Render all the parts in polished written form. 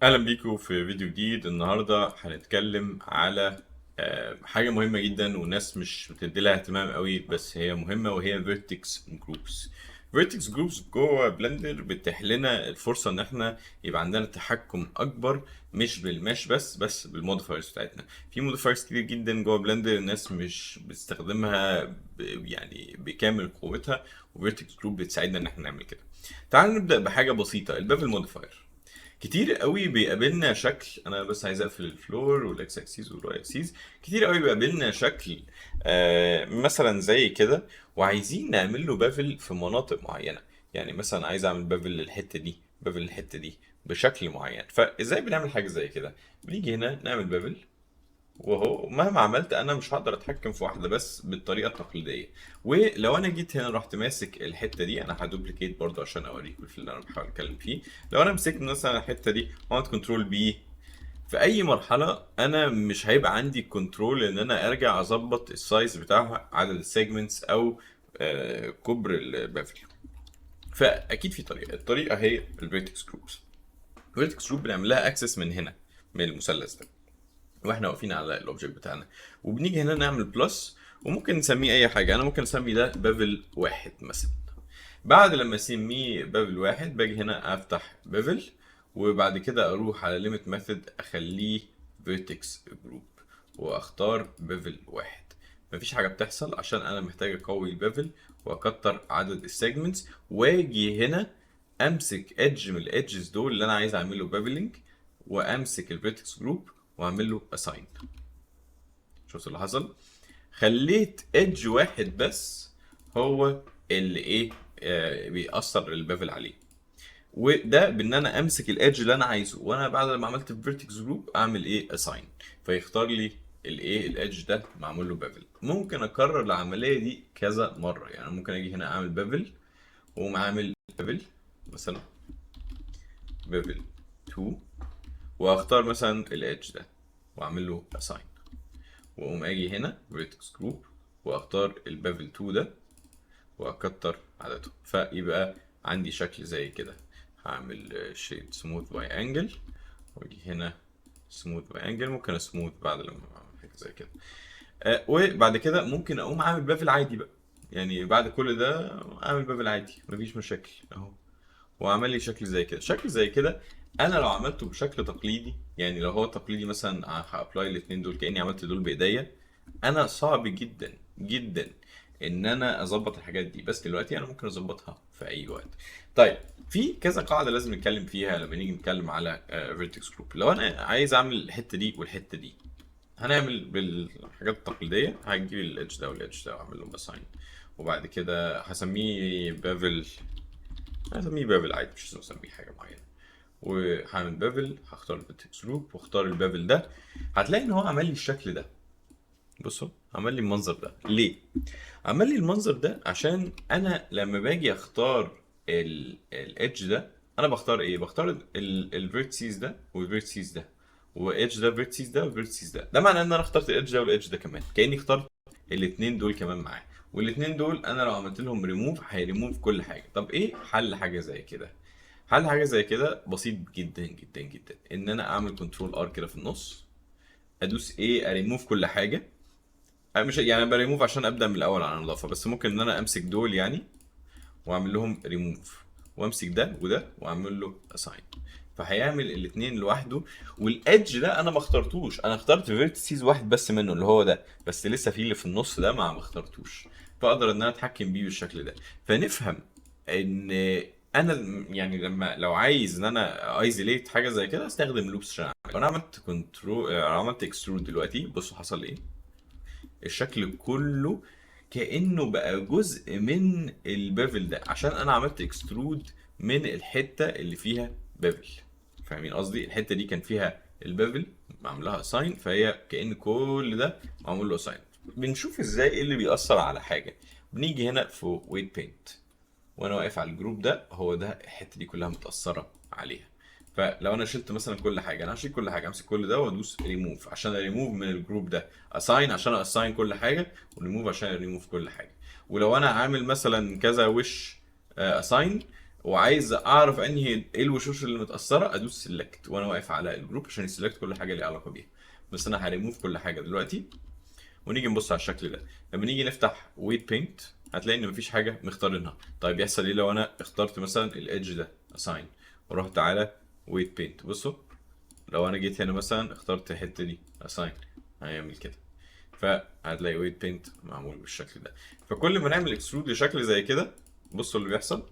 اهلا بيكم في فيديو جديد. النهارده هنتكلم على حاجة مهمة جدا والناس مش بتدي لها اهتمام قوي، بس هي مهمه، وهي vertex groups. vertex groups جوه Blender بتتيح لنا الفرصة ان احنا يبقى عندنا تحكم اكبر، مش بال mesh بس بال modifiers بتاعتنا. في modifiers كتير جدا جوه Blender الناس مش بتستخدمها يعني بكامل قوتها، و vertex group بتساعدنا ان احنا نعمل كده. تعالوا نبدا بحاجة بسيطه، ال bevel modifier. كتير قوي بيقابلنا شكل، انا بس عايز اقفل ال floor وال X axis وال Y axis. كتير قوي بيقابلنا شكل مثلا زي كده، وعايزين نعمل له bevel في مناطق معينه. يعني مثلا عايز اعمل bevel للحتة دي، bevel للحتة دي بشكل معين. فازاي بنعمل حاجة زي كده؟ بنيجي هنا نعمل bevel، وهو مهما عملت انا مش هقدر اتحكم في واحدة بس بالطريقة التقليديه. ولو انا جيت هنا رحت ماسك الحتة دي، انا ه duplicate برضو عشان اوريكم اللي انا بحاول اتكلم فيه. لو انا مسكت مثلا الحتة دي وعملت control B، في اي مرحلة انا مش هيبقى عندي control ان انا ارجع اظبط ال size بتاعها، عدد ال segments او كبر ال bevel. فاكيد في طريقه، الطريقة هي ال vertex groups. ال vertex group بنعمل لها access من هنا، من المثلث ده، واحنا واقفين على ال object بتاعنا، وبنيجي هنا نعمل plus، وممكن نسميه اي حاجه. انا ممكن اسمي ده bevel 1 مثلا. بعد لما اسميه bevel 1، باجي هنا افتح bevel، وبعد كده اروح على limit method، اخليه vertex group، واختار bevel 1. مفيش حاجة بتحصل عشان انا محتاج اقوي ال bevel واكتر عدد ال segments. واجي هنا امسك edge من ال edges دول اللي انا عايز اعمله beveling، وامسك ال vertex group واعمل له assign. شفت اللي حصل؟ خليت edge واحد بس هو اللي ايه بيأثر ال bevel عليه، وده بان انا امسك ال edge اللي انا عايزه، وانا بعد ما عملت vertex group اعمل ايه؟ assign، فيختار لي الايه؟ ال edge ده معمول له bevel. ممكن اكرر العملية دي كذا مره، يعني ممكن اجي هنا اعمل bevel، واقوم عامل bevel مثلا bevel 2، واختار مثلا ال edge ده واعمل له assign، واقوم اجي هنا vertex group واختار ال bevel 2 ده واكتر عدده، فيبقى عندي شكل زي كده. هعمل shade smooth by angle، واجي هنا smooth by angle. ممكن سموث بعد لما اعمل حاجة زي كده، وبعد كده ممكن اقوم عامل bevel عادي بقى. يعني بعد كل ده اعمل bevel عادي، مفيش مشاكل اهو، وعمل لي شكل زي كده. شكل زي كده انا لو عملته بشكل تقليدي، يعني لو هو تقليدي مثلا ه apply الاثنين دول كاني عملت دول بايديا انا، صعب جدا جدا ان انا اظبط الحاجات دي، بس دلوقتي انا ممكن اظبطها في اي وقت. طيب، في كذا قاعدة لازم نتكلم فيها لما نيجي نتكلم على vertex group. لو انا عايز اعمل الحتة دي والحتة دي، هنعمل بالحاجات التقليديه، هجيب ال edge ده وال edge ده واعمل لهم assign، وبعد كده هسميه bevel، هسميه bevel عادي، مش لازم اسميه حاجة معينه. وهعمل bevel، هختار ال vertex group واختار ال bevel ده، هتلاقي ان هو عمل لي الشكل ده. بصوا، عمل لي المنظر ده. ليه عمل لي المنظر ده؟ عشان انا لما باجي اختار ال edge ده، انا بختار ايه؟ بختار ال vertices ده وال vertices ده و edge ده vertices ده و vertices ده. ده معناه ان انا اخترت ال edge ده وال edge ده كمان، كاني اخترت الاثنين دول كمان معاه. والاثنين دول انا لو عملت لهم ريموف هيريموف كل حاجه. طب ايه حل حاجة زي كده؟ حل حاجة زي كده بسيط جدا جدا جدا، ان انا اعمل control R كده في النص، ادوس ايه؟ اريموف كل حاجه. أنا مش يعني بريموف عشان ابدا من الاول على نظافه، بس ممكن ان انا امسك دول يعني واعمل لهم ريموف، وامسك ده وده واعمل له assign، فهيعمل الاثنين لوحده. وال edge ده انا ما اخترتوش، انا اخترت vertices واحد بس منه اللي هو ده، بس لسه في اللي في النص ده ما اخترتوش، فاقدر ان انا اتحكم بيه بالشكل ده. فنفهم ان انا يعني لما لو عايز ان انا isolate حاجة زي كده، استخدم loops عشان اعمل. انا عملت control، عملت extrude دلوقتي، بصوا حصل ايه. الشكل كله كأنه بقى جزء من ال bevel ده، عشان انا عملت extrude من الحتة اللي فيها bevel. فاهمين قصدي؟ الحتة دي كان فيها ال bevel معمول لها assign، فهي كأن كل ده معمول له assign. بنشوف ازاي ايه اللي بيأثر على حاجة؟ بنيجي هنا في weight paint، وانا واقف على ال group ده، هو ده الحتة دي كلها متأثرة عليها. فلو انا شلت مثلا كل حاجه، انا هشيل كل حاجه، امسك كل ده وادوس ريموف عشان ريموف من ال group ده، assign عشان assign كل حاجه، وريموف عشان ريموف كل حاجه. ولو انا عامل مثلا كذا وش assign وعايز اعرف انهي ايه الوشوش اللي متاثره، ادوس select وانا واقف على ال group عشان ي select كل حاجة ليها علاقة بيها. بس انا هريموف كل حاجة دلوقتي، ونيجي نبص على الشكل ده. لما نيجي نفتح weight paint هتلاقي ان مفيش حاجة مختارينها. طيب يحصل ايه لو انا اخترت مثلا ال edge ده assign ورحت على weight paint؟ بصوا، لو انا جيت هنا مثلا اخترت الحتة دي assign، هيعمل كده، فهتلاقي weight paint معمول بالشكل ده. فكل ما نعمل extrude لشكل زي كده، بصوا اللي بيحصل،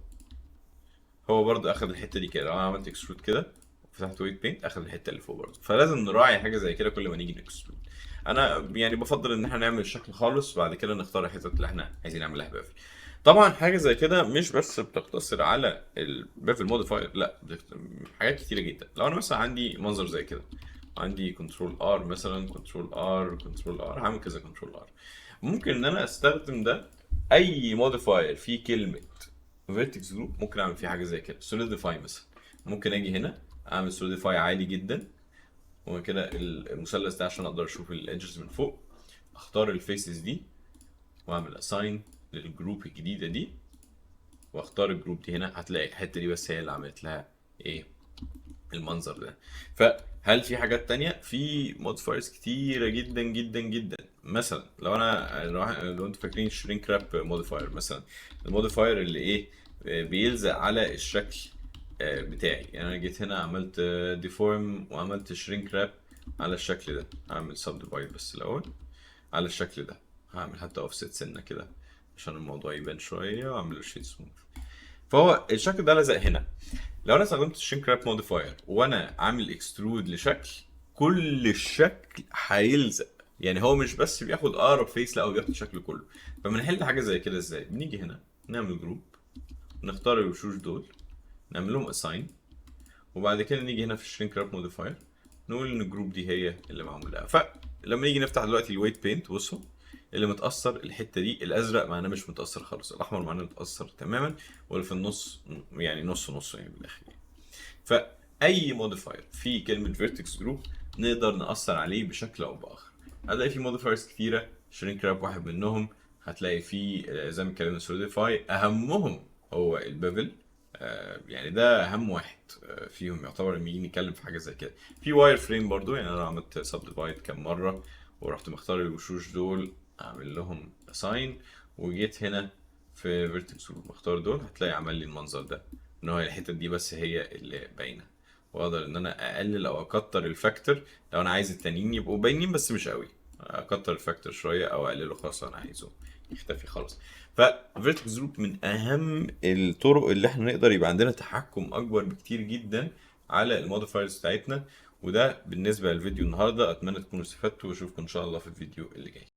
هو برضه اخد الحتة دي كده. لو انا عملت extrude كده وفتحت weight paint، اخد الحتة اللي فوق برضه. فلازم نراعي حاجة زي كده كل ما نيجي ن extrude. انا يعني بفضل ان احنا نعمل الشكل خالص، بعد كده نختار الحتت اللي احنا عايزين نعملها bevel. طبعا حاجة زي كده مش بس بتقتصر على ال bevel modifier، لا، حاجات كتيرة جدا. لو انا مثلا عندي منظر زي كده، عندي control R مثلا، control R، control R، هعمل كذا control R، ممكن ان انا استخدم ده. اي modifier فيه كلمة vertex group ممكن اعمل فيه حاجة زي كده. solidify مثلا، ممكن اجي هنا اعمل solidify عالي جدا وكده المثلث ده عشان اقدر اشوف ال edges من فوق، اختار ال faces دي واعمل assign لل group الجديدة دي، واختار ال group دي هنا، هتلاقي الحتة دي بس هي اللي عملت لها ايه؟ المنظر ده. فهل في حاجات تانية؟ في modifiers كتيرة جدا جدا جدا. مثلا لو انتوا فاكرين shrink wrap modifier مثلا، ال modifier اللي ايه؟ بيلزق على الشكل بتاعي. يعني انا جيت هنا عملت deform وعملت shrink wrap على الشكل ده، هعمل subdivide بس الاول على الشكل ده، هعمل حتى اوفست سنة كده عشان الموضوع يبان شويه، واعمل shade smooth. فهو الشكل ده لزق هنا. لو انا استخدمت ال shrink wrap modifier وانا عامل extrude لشكل، كل الشكل هيلزق. يعني هو مش بس بياخد اقرب face، لا، هو بياخد الشكل كله. فبنحل حاجة زي كده ازاي؟ بنيجي هنا نعمل group، نختار الوشوش دول، نعمل لهم assign، وبعد كده نيجي هنا في ال shrink wrap modifier نقول ان ال group دي هي اللي معمول لها. فلما نيجي نفتح دلوقتي ال weight paint، بصوا اللي متأثر الحتة دي، الأزرق معناه مش متأثر خالص، الأحمر معناه متأثر تماما، واللي في النص يعني نص نص يعني من الآخر يعني. فأي modifier فيه كلمة vertex group نقدر نأثر عليه بشكل أو بآخر. هتلاقي في modifiers كتيرة، shrink wrap واحد منهم، هتلاقي في زي ما اتكلمنا solidify، أهمهم هو ال bevel، يعني ده اهم واحد فيهم يعتبر لما نيجي نتكلم في حاجة زي كده. في wireframe برضو، يعني انا عملت subdivide كام مرة ورحت مختار الوشوش دول، اعمل لهم assign، وجيت هنا في vertex group مختار دول، هتلاقي عمل لي المنظر ده، ان هو الحتت دي بس هي اللي باينه. واقدر ان انا اقلل او اكتر ال factor لو انا عايز التانيين يبقوا باينين بس مش قوي، اكتر ال factor شوية او اقلله خالص لو انا عايزه يختفي خالص. ف vertex group من اهم الطرق اللي احنا نقدر يبقى عندنا تحكم اكبر بكتير جدا على ال modifiers بتاعتنا. وده بالنسبة للفيديو النهارده، اتمنى تكونوا استفدتوا، واشوفكم ان شاء الله في الفيديو اللي جاي.